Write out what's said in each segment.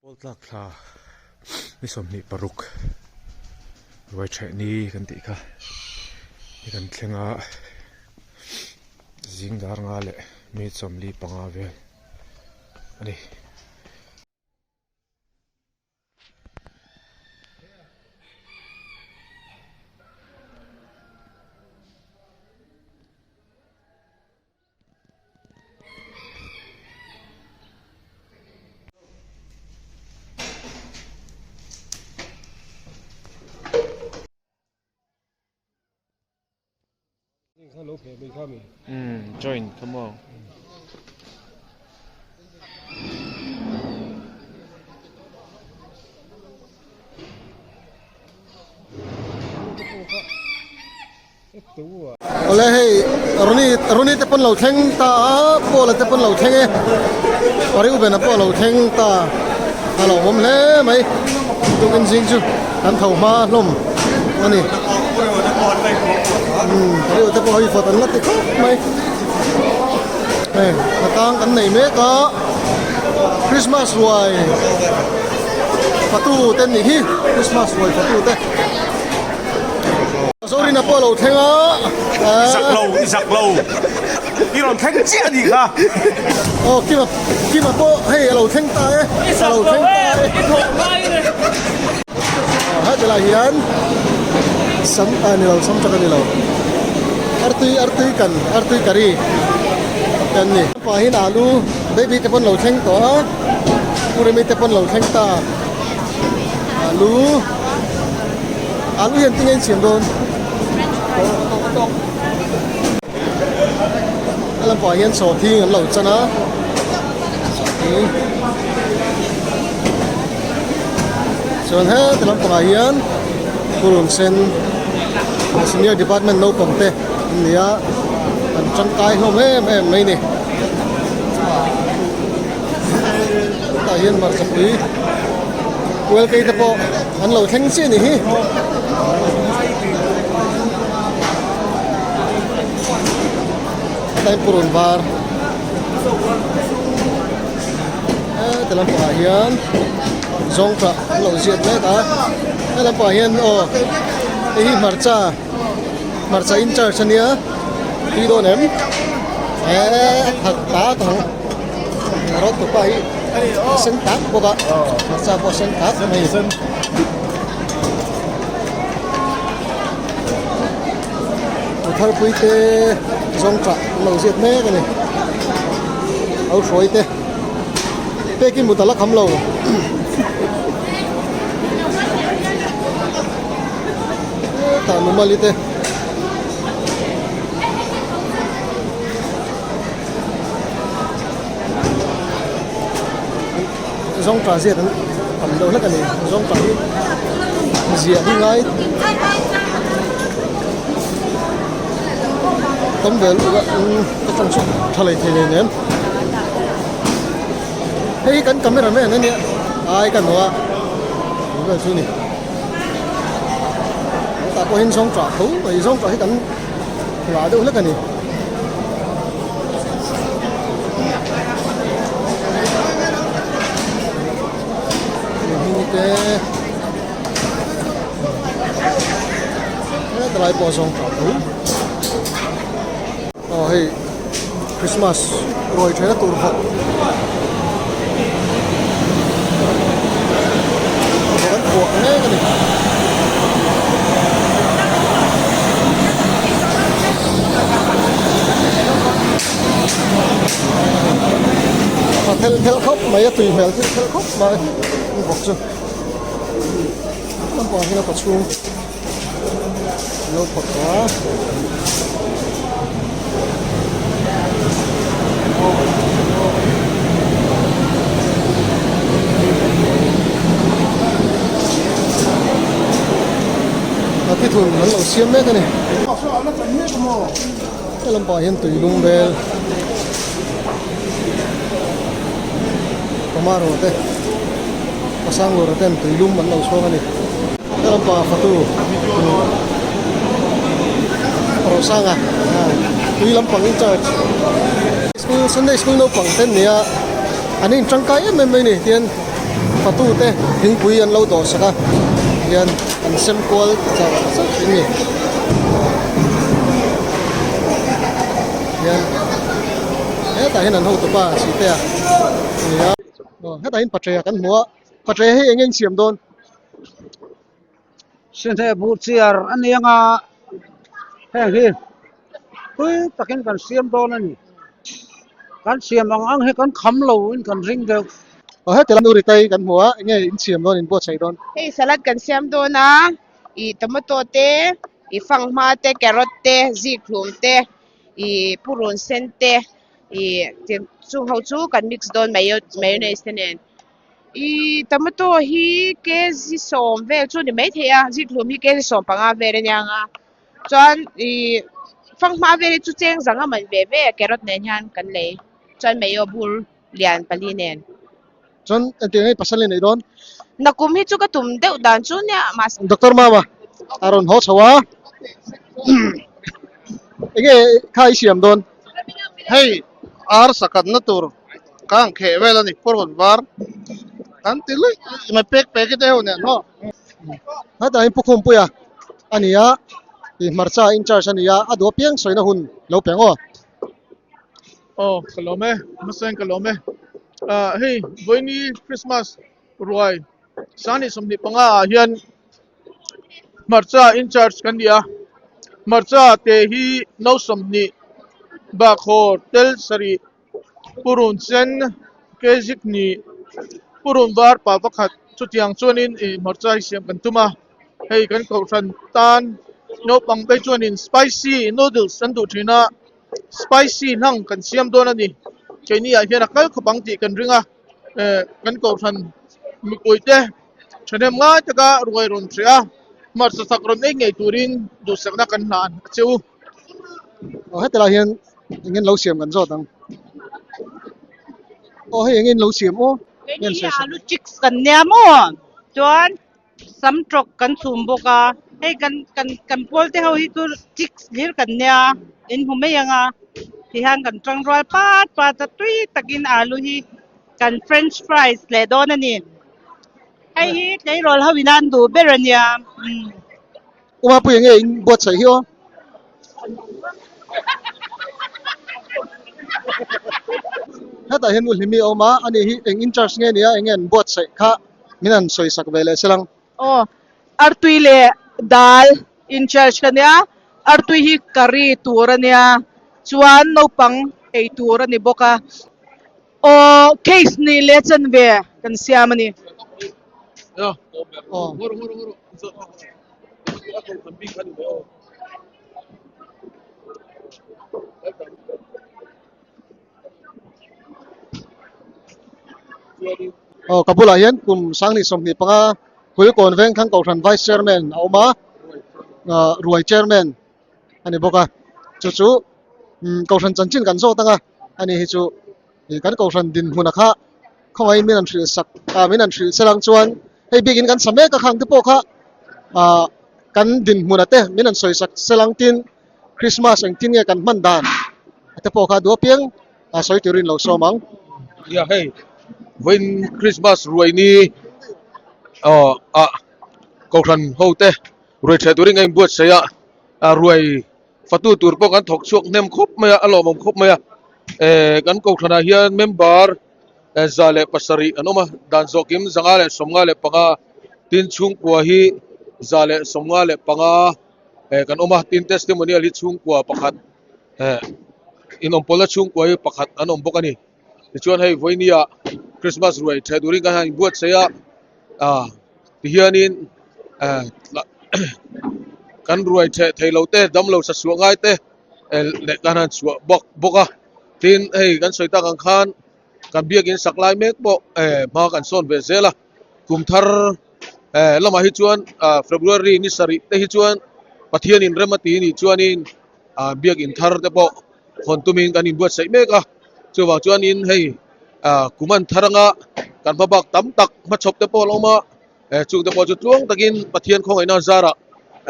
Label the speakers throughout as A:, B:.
A: Pawl tlak thla ni 26 ruai theh ni kan tih kha hi kan thleng a zing dar nga leh mi 45 vel a ni.
B: Um join come on.
C: Awle hei Ronnie Ronnie te pawn lo thleng ta a Paula te pawn lo thleng e Reuben-a pawh a lo thleng ta a lo awm hle mai tukin zing chu kan tho hma hlawm a ni umm Reuben te pawh hei fawt an la ti khawp mai hei hna tang kan nei mek a Christmas ruai fatu te nih hi Christmas ruai fatu te. Zorina pawh a lo thleng a.
D: I zak lo, i zak lo. I rawn thleng chiah a nih kha.
C: Aw Kima, Kima pawh hei a lo thleng ta e.
E: I zak lo e, i thawh hma in e.
C: Heti lai hian sam a ni lo, sam tak a ni lo. Artui, artui kan, artui curry kan ni. Pahin alu baby te pawn lo thleng tawh a, Pu Remi te pawn lo thleng ta. Alu. Alu hian tinge in siam dawn? A lampah hian sawhthing an lo chan a, sawhthing chuan heti lampangah hian purun sen senior department naupang te an ni a, an tangkai hlawm em em mai ni. Tah hian hmarchapui ual kei te pawh an lo thleng chiah ni hi. Tlai purun var heti lampangah hian zawngtah an lo ziat mek a he lampangah hian aw hei hi hmarcha hmarcha in charge ania tui dawn em eee a ta ta ang. Rawt tupa hi a sen tak bawk a hmarcha pawh a sen tak mai Tharpui te zawng tah an lo ziat mek a ni lo hruai te pek in mut a la kham lo hetah numali te. Zawngṭah ziat an tam deuh hlek a ni zawngṭah hi ziah hi ngai tam ve lutuk a ka tawng chu tha lei thei nen em hei hi kan camera man a nia ai ka nawh a tih vel chu a ni tah pawh hian zawngṭah tho mai zawngṭah hi kan ngah deuh hlek a ni. Te heta lai pawh a zawng tah tho aw hei Christmas ruai thehna tur vawk vawk an phuah mek a ni. A thel thel khawp mai a tui hmel thil thel khawp mai an vawk chu lampang hian a kawchhung an lo phawrh tawh a. A thithun an lo siam mek a ni. He lampah hian tui lum vel tomato te pasang lawr ten tui lum an lo chhuak a ni. He lampah fatu Rosanga tui lampang in charge school Sunday school naupang te an ni a an in tangkai em em mai a ni tihian. Fatute thingpui an lo dawh sak a hian an sem kual char char thin a ni hian hetah hian an hotu pa Sihtea a ni a aw hetah hian paṭe kan hmu a paṭe hi eng nge in siam dawn?
B: Sihneh buh chiar a ni ang a, heng hi tui takin kan siam dawn a ni. Kan siam ang ang hi kan kham lo in kan ring deuh.
C: Aw heti lam Uritai kan hmu a, eng nge in siam dawn in buatsaih dawn?
F: Hei salad kan siam dawn a, ih tomato te, ih fanghma te, carrot te, zikhlum te, ih purun sen te, ih chung ho chu kan mix dawn mayonnaise te nen. Ih tomato hi kg sawm vel chu ni maithei a zikhlum hi kg 15 vel a nia ang a chuan ih fanghma vel hi chu cheng zang a man ve ve a carrot nen hian kan lei chuan mayo bur lian pali nen.
C: Chuan engtiang nge pasal i neih dawn?
F: Nakum hi chu ka tum deuh dan chu nia mahse.
C: Doctor Mama a rawn haw chho a enge kha i siam dawn?
G: Hei ar sakatna tur Ka ang kheh vel a ni purun var kan ti luih luih mai pek pek te ho nen maw.
C: Hetah hian Pukhumpuia a ni a, ih hmarcha in charge a ni a, a duh apiang sawina hun lo pe ang aw.
G: Aw ka lawm e, hmasain ka lawm e. Ah hei vawiini Christmas ruai Sangni 25 ah hian hmarcha in charge kan ni a, hmarcha te hi no 20 bakhaw tel sarih Purun sen kg hnih purun var pa pakhat chutiang chuanin ih hmarcha hi siam kan tum a hei kan kohhran tan naupang te chuanin spicy noodles an duh thin a spicy hlang kan siam dawn a ni keini ah hian a kal khawp ang tih kan ring a eh kan kohhran mipui te thahnem ngai taka ruai rawn hreh a hmarcha sak rawn ei ngei turin duhsakna kan hlan a che u.
C: Aw heti lai hian eng in lo siam kan zawt ang aw hei eng in lo siam aw
H: Keini hi alu chicks kan nia maw chuan sam tawk kan chhum bawk a hei kan kan kan pawl te ho hi chu chicks hlir kan nia in hmu mai ang a tihian kan tangrual pat pat a tui takin alu hi kan french fries leh dawn a ni hei hi tleirawl ho in an duh ber a nia umm.
C: Umapuia nge in buatsaih hi aw. Hetah hian Uhlimi a awm a, ani hi eng in charge nge nia eng nge an buatsaih kha min han sawi sak ve leh se lang.
H: Aw, artui leh dal in charge ka nia, artui hi curry tur a nia, chuan naupang ei tur a ni bawk a. Aw, case nih leh chanve kan siam a ni.
C: Aw. Aw ka bulah hian kum sangni 25 Kulikawn Vengthlang Kohhran Vice Chairman a awm a, ah ruai Chairman a ni bawk a, chu chu Kohhran chanchin kan zawt ang a, ani hi chu ih kan Kohhran dinhmun a kha khawngaihin min han hrilh sak ah min han hrilh selang chuan hei biakin kan sa mek a khang te pawh kha ah kan dinhmun a te min han sawi sak selang tin Christmas engtin nge kan hman dan a te pawh kha duh apiang a sawi turin lo sawm ang.
I: Nia hei vawiin Christmas ruai ni aw ah Kohhran ho te ruai ṭheh turin ka inbuatsaih a, a ruai fatu tur pawh kan thawk chhuak hnem khawp mai a, a lawmawm khawp mai a, eh kan Kohhranah hian member 107 an awm a, dan zawhkim 555 tin chhungkua hi 155 eh kan awm a, tin testimonial hi chhungkua pakhat eh inawmpawlna chhungkua hi pakhat an awm bawk a ni. Tichuan hei vawinia Christmas ruai ṭheh turin kan han inbuatsaih a, ah tihianin eh kan ruai ṭheh thei lo te damlo sa chhuah ngai te eh leh kan han chhuah bawk bawk a, tin hei kan sawi tak ang khan kan biakin sak lai mek pawh eh hma kan sawn ve zel a, kum thar eh lamah hi chuan ah February ni sarih te hi chuan Pathianin rem a ti nih chuanin ah biakin thar te pawh hawn tumin kan inbuatsaih mek a, chuvang chuanin hei ah kum an thar anga kan hma bak tam tak hmachhawp te pawh a la awm a, eh chung te pawh chu tluang takin Pathian khawngaihna zarah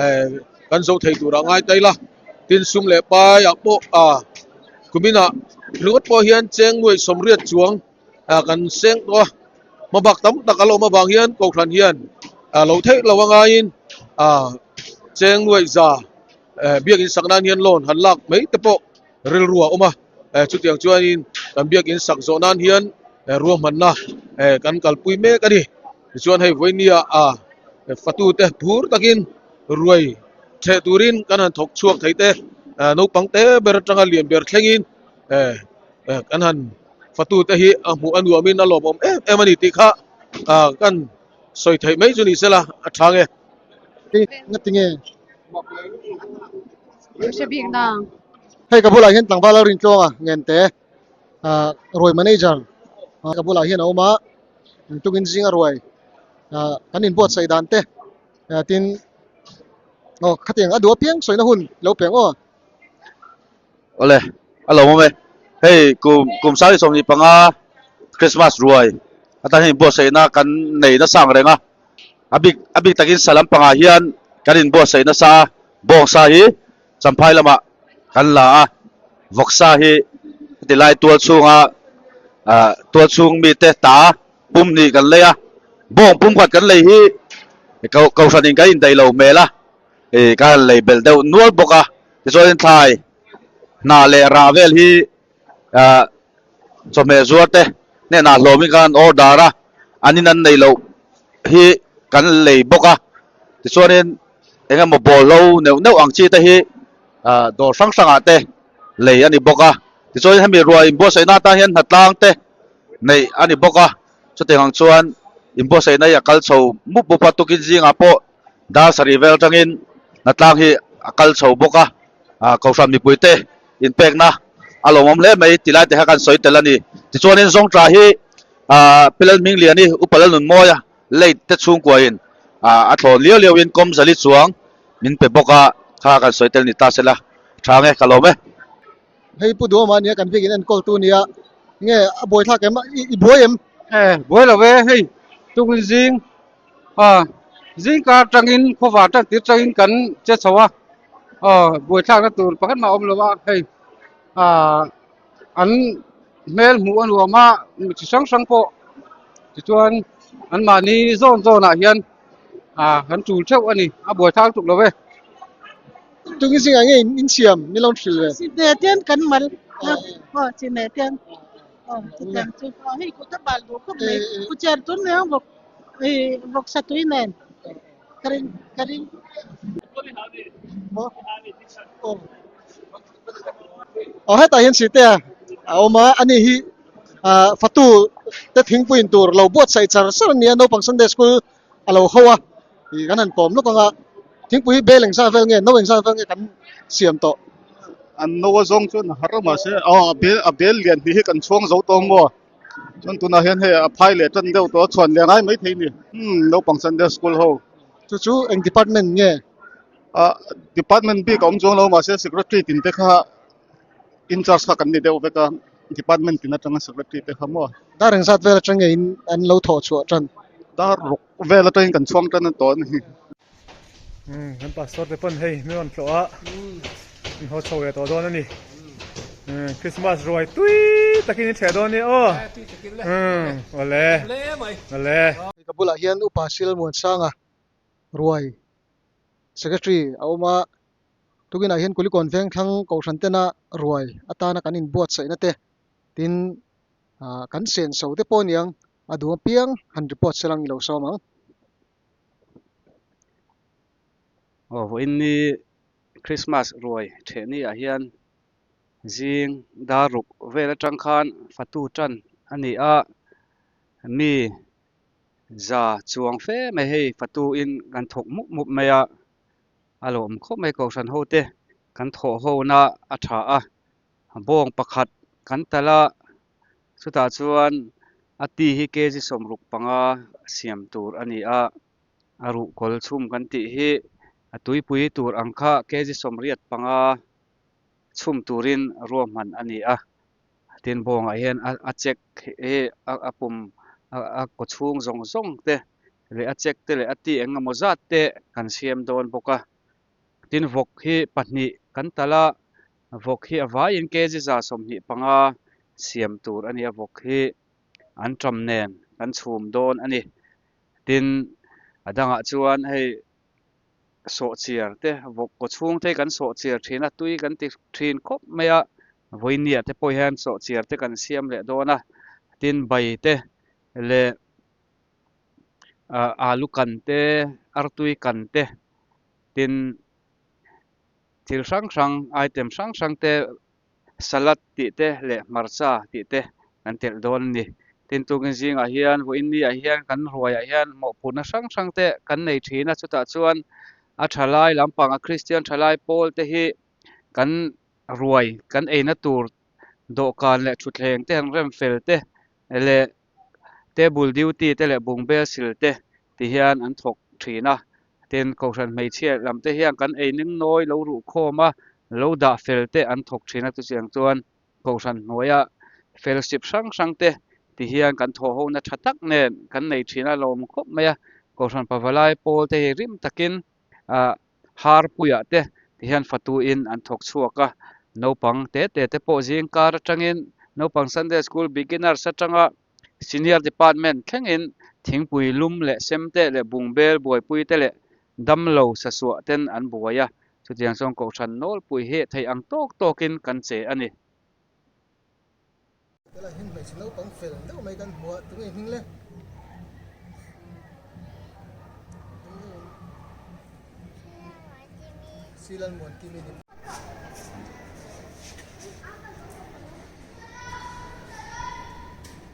I: eh kan zo thei turah ngai ta ila, tin sum leh paiah pawh ah kuminah ringawt pawh hian cheng nuaih 80 chuang ah kan seng tawh a. Hmabak tam tak a la awm avang hian Kohhran hian lo theih lo a ngaiin cheng nuaih za biakin sak nan hian loan han lak mai te pawh rilru a awm a. Chutiang chuanin kan biakin sak zawh nan hian ruahmanna kan kalpui mek a ni. Tichuan hei vawinia fatute phur takin ruai theh turin kan han thawk chhuak thei te, naupang te ber atanga lian ber thlengin kan han fatute hi a hmuh a nuamin a lawmawm em em a ni tih kha kan sawi theih mai chu ni sela a tha nge.
C: Ngatinge?
J: Hre bik nang.
C: Hei ka bulah hian tlangval a rin tluang a Ngente ruai manager ka bulah hian a awm a tukin zinga ruai kan inbuatsaih dan te tin aw khatiang a duh apiang sawina hun lo peng aw.
K: Awle a lo awm e hei kum kum sari 25 Christmas ruai atan hian inbuatsaihna kan nei nasa ang reng a a bik a bik takin sa lampangah hian kan inbuatsaih nasa a bawngsa hi Champhai lamah kan la a, vawksa hi heti lai tual chhunga ah tual chhung mite ta pum hnih kan lei a, bawng pum khat kan lei hi ko kohhran in kan indaih lo hmel a, ih ka han lei belh deuh nual bawk a, tichuanin thlai hnah leh rah vel hi ah chawhmeh zuar te hnenah hlawmin khan order a, an in an neih loh hi kan lei bawk a, tichuanin. Eng emaw bawlhlo neuh neuh ang chi te hi dawr hrang hrangah te lei a ni bawk a, tichuan hemi ruah inbuatsaihna atan hian hnatlang te neih a ni bawk a, chutiang ang chuan inbuatsaihna hi a kal chho mup mup a, tukin zingah pawh dar sarih vel atangin hnatlang hi a kal chho bawk a, kohhran mipuite inpekna a lawmawm hle mai ti lai te kha kan sawi tel a ni. Tichuanin Zawngṭah hi Pilal Hmingliani Upa Lalnunmawia Late te chhungkuain a thlawn liau liauin kawm zali chuang min pe bawk a, kha kan sawi tel ni ta sela tha nge ka lawm e.
C: Hei Pu Duhawma ania kan biakin enkawl tu nia, nge a buai thlak em i buai em?
B: E buai lo e, hei tungin zing a zing kar tangin khawvar tan tir tangin kan che chho a, aw buai thlakna tur pakhat mah a awm lo a, hei ah an hmel hmuh a nuam a chi hrang hrang pawh tichuan anmahni zawn zawnah hian ah kan tul theuh a ni a buaithlak tuk lo e.
C: Tungin zingah nge in siam ni lo hrilh ve?
H: Chimeh ten kan mal aw chimeh ten aw chutiang chu aw hei kut a bal duh khawp mai kucher tun mai ang vawk ih vawksa tui nen ka ring ka ring.
C: Aw hetah hian sihte a awm a ani hi ah fatu te thingpui in tur lo buatsaih char char a ni a naupang sunday school a lo ho a ih kan han kawm lawk ang a thingpui hi bel engzah vel nge no engzah vel nge kan siam tawh.
L: An no a zawng chuan a har a mahse aw a bel a bel lian hnih hi kan chhuang zo tawh maw chuan tunah hian hei a phai leh tan deuh tawh a chhuan leh ngai maithei a ni umm naupang sunday school ho.
C: Chu chu eng department nge?
L: Ah department bik a awm chuang lo mahse secretary tin te kha in charge kha kan ni deuh vek a department tin atanga secretary te kha maw.
C: Dar engzat vel atang nge in an lo thawh chhuah tan?
L: Dar ruk vel atangin kan chhuang tan a tawh a ni.
A: Umm kan pastor te pawn hei min rawn tlawh a min haw chho ve tawh dawn a ni. Umm Christmas ruai tui takin in ṭheh dawn a ni aw. Umm awle awle.
C: Ka bulah hian Upa Silmuansanga ruai Secretary a awm a, tukinah hian Kulikawn Vengthlang Kohhran tena ruai atana kan inbuatsaihna te tin ah kan senso te pawh aniang a duh apiang han report se lang i lo sawm ang.
M: Aw vawiin ni Christmas ruai theh ni ah hian zing dar ruk vel atang khan fatu tan a ni a, mi Za chuang fe mai hei fatu in kan thawk mup mup mai a, a lawm khawp mai kohhran ho te kan thawh ho na a tha a, bawng pakhat kan talh a, chutah chuan a ti hi kg 65 siam tur a ni a, a ruhkawl chhum kan tih hi a tuipui tur ang kha kg 85 chhum turin ruahman a ni a. Tin bawngah hian a check hi a pum a kaw chhung zawng zawng te leh a check te leh a ti eng emaw zat te kan siam dawn bawk a. Tin vawk hi pahnih kan talh a, vawk hi a vaiin kg 125 siam tur a ni a, vawk hi an ṭam nen kan chhum dawn a ni. Tin, a dangah chuan hei sawhchiar te vawk kaw chhung te kan sawhchiar thin a, tui kan ti thin khawp mai a, vawinia te pawh hian sawhchiar te kan siam leh dawn a, tin bai te leh ah alu kan te artui kan te tin thil hrang hrang item hrang hrang te salad tih te leh hmarcha tih te kan telh dawn a ni. Tin tukin zingah hian vawiin ni ah hian kan ruaiah hian mawhphurhna hrang hrang te kan nei thin a chutah chuan a thalai lampang a Kristian thalai pawl te hi kan ruai kan eina tur dawhkan leh thutthleng te han rem fel te leh table duty te leh bungbel sil te ti hian an thawk thin a tin kohhran hmeichhia lam te hian kan ei ning nawi lo ruh khawm a lo dah fel te an thawk thin a chutiang chuan kohhran hnuaia fellowship hrang hrang te ti hian kan thawh ho na tha tak nen kan nei thin a lawm khawp mai a kohhran pavalai pawl te hi rim takin ah har puiah te ti hian fatu in an thawk chhuak a naupang te te te pawh zing kar atangin naupang sunday school beginners atanga senior department thlengin thingpui lum leh sem te leh bungbel buaipui te leh damlo sasuah ten an buai a chutiang chuan kohhran nawlpui hi theih ang tawk tawkin kan che a ni.
C: Helai hian hmeichhe naupang fel deuh mai kan hmu a, tunge hming le? Silalmuankimi. Silalmuankimi ni.